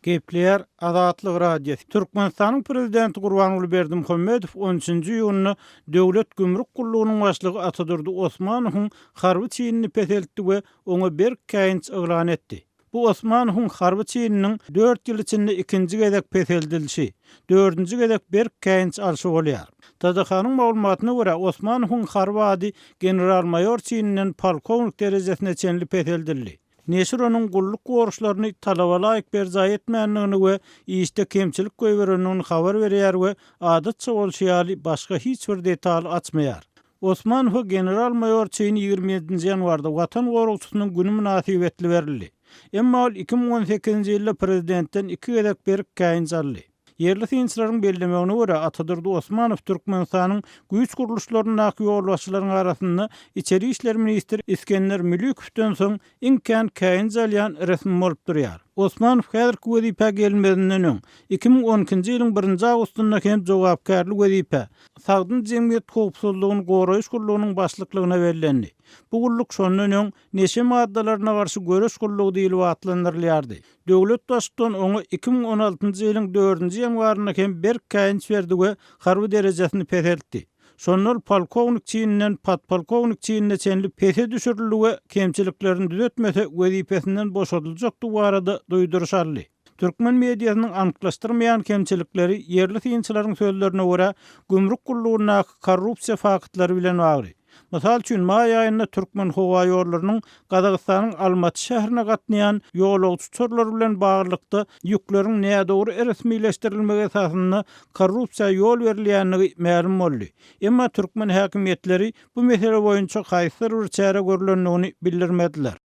Gepleýär Azatlyk Radiosy. Türkmenistanyň Prezidenti Gurbanguly Berdimuhamedow on üçünji iýunda Döwlet gümrük gullugynyň başlygy Atadurdy Osmanowyň harby çinini peseltdi we oňa berk käýinç yglan etdi. Bu Osmanowyň harby çininiň dört ýyl içinde ikinji gezek peseldilişi, dördünji gezek berk käýinç alşy bolýar. TDH-nyň maglumatyna görä, Osmanowyň harby ady general-maýor çininden polkownik derejesine çenli peseldildi. Neşir onuň gulluk borçlaryny talaba laýyk berjaý etmändigini we işde kemçilik goýberendigini habar berýär we adatça bolşy ýaly başga hiç bir detaly açmaýar. Osmanowa general-maýor çini 27-nji ýanwarda Watan goragçysynyň güni mynasybetli berildi. Emma ol 2018-nji ýylda prezidentden iki gezek berk käýinç aldy. Ýerli synçylaryň bellemegine görä, Atadurdy Osmanow Türkmenistanyň güýç gurluşlaryndaky ýolbaşçylaryň arasynda içeri işler ministri Isgender Mülükowdan soň iň kän käýinç alýan resmi bolup durýar. Osmanow häzirki wezipä gelmezinden öň, 2012-nji ýylyň birinji awgustynda hem jogapkärli wezipä, Sagdyn jemgyýet howpsuzlygyny goraýyş gullugynyň başlyklygyna bellendi. Bu gulluk şondan öň Neşe maddalaryna garşy göreş gullugy diýlip atlandyrylýardy. Döwlet Baştutan oňa 2016-njy ýylyň dördünji ýanwarynda hem berk käýinç berdi we harby derejesini peseltdi. Şonda ol polkownik çininden podpolkownik çinine çenli pese düşürildi we kemçiliklerini düzetmese wezipesinden boşadyljakdygy barada duýduryş aldy. Türkmen mediasynyň anyklaşdyrmaýan kemçilikleri ýerli synçylaryň sözlerine görä, gümrük gullugyndaky korrupsiýa faktlary bilen bagly. Mysal üçin, maý aýynda Türkmenhowaýollarynyň Gazagystanyň Almaty şäherine gatnaýan ýolagçy uçarlary bilen baglylykda ýükleriň nädogry resmileşdirilmegi esasynda korrupsiýa ýol berilýändigi mälim boldy. Emma türkmen häkimiýetleri bu mesele boýunça haýsydyr bir çäre görlendigini bildirmediler.